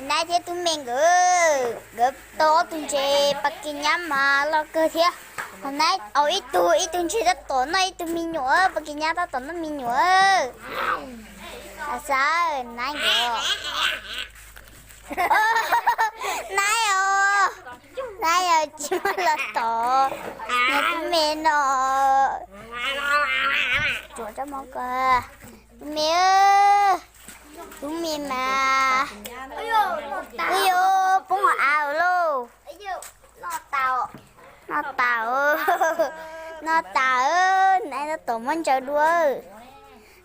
Naib thiab tub me nkawd, nkawd tau ob tug ntses pas kis nyab mas loj kawg thiab. Ho Naib au ib tug, ib tug ntses tab tom noj ib tug me nyuam, pas kis nyab tab tom noj me nyuam. Xav Naib nkawd, Naib os, Naib os tsis muaj los tom, nws tub me no. Tsuav tso mov ko, tub me, tub me mas, ub yuv poob hauv av lauj. Noj tas, noj tas, Naib tab tom muab ntsaws dua.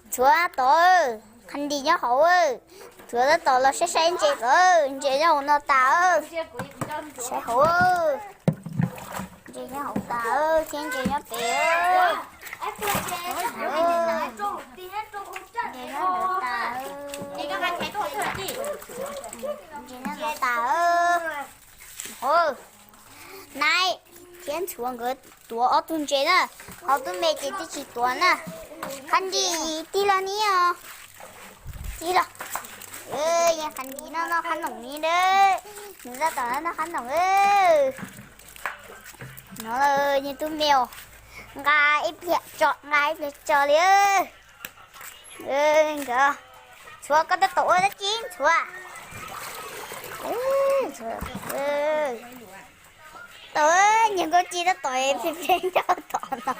Ntxhuav tab tom, Qhov Nris nyob hauv, Ntxhuav tab tom los saib saib ntses tom, ntses nyob hauv no tas, saib hauv, ntses nyob hauv tas thiab ntses nyob pem, ntses nyob tas, ntses nyob tas. Naib thiab Ntxhuav nkawd tuav ob tug ntses na, ho tub me ces twb tsis tuav na. Qhov Nris tig los ni os, tig los. Qhov Nris noj noj qab noom ni, nws tab tom noj qab noom. No yog tub me os, nqa ib pliag tso, nqa ib pliag tso li. Nkawd, Ntxhuav koj tab tom ua dab tsi Ntxhuav? Tau, nyias nkaub ci tab tom pheej pheej nyob tom no.